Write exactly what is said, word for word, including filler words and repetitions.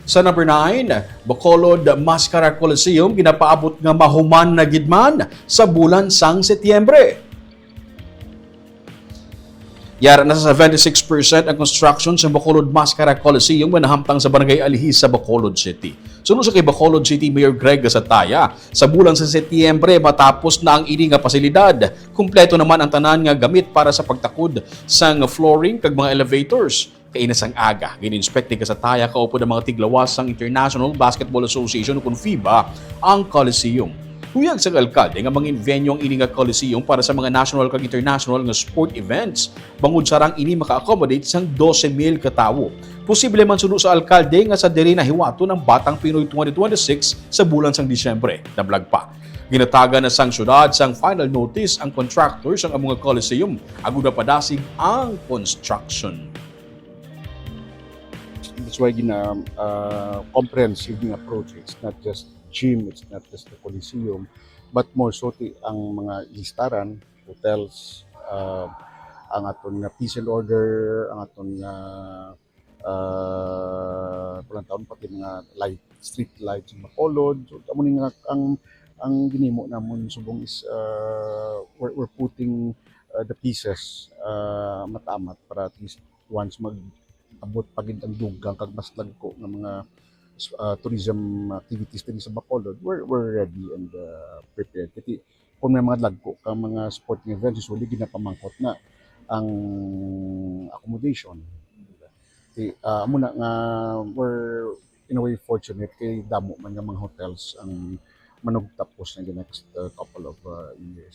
Sa number nine, Bacolod Mascara Coliseum ginapaabot nga mahuman na gid man sa bulan sang Setyembre. Yara na sa seventy-six percent ang construction sa Bacolod Mascara Coliseum nga nahamtang sa Barangay Alihis sa Bacolod City. Suno sa kay Bacolod City Mayor Greg Gasataya, sa bulan sa Setyembre matapos na ang ini nga pasilidad. Kumpleto naman ang tanan nga gamit para sa pagtakod sang flooring kag mga elevators. Kaina sang aga, gin-inspect ni Gasataya kaupod ang mga tiglawas sang International Basketball Association o kon FIBA ang Coliseum. Huyag sang alkalde nga mangin-venue ang ini nga Coliseum para sa mga national kag international nga sport events bangod sarang ini maka-accommodate sang dose mil ka tawo. Posible man suno sa alkalde nga sa diri nahiwaton ang Batang Pinoy twenty twenty-six sa bulan sang Disyembre. Nablag pa. Ginatagan na sang syudad sang final notice ang contractor sang amo nga Coliseum agud mapadasig ang construction. That's why gina uh, comprehensive nga approach. It's not just gym, it's not just the Coliseum, but more so ti ang mga listaran, hotels, uh, ang aton nga peace and order, ang aton nga uh, kulang taon pati mga light, street lights sa Bacolod. So, amo ni nga ang ang ginimo namon subong is uh, we're, we're putting uh, the pieces uh, matamat para at least once mag abot pa gid ang dugang kag mas dagko nga mga uh, tourism activities diri sa Bacolod, we're, we're ready and uh, prepared. Kati kung may mga dagko ka mga sporting events, usually ginapamangkot na ang accommodation. Di, uh, amo na nga we're in a way fortunate kay damo man nga mga hotels ang manugtapos in the next uh, couple of uh, years.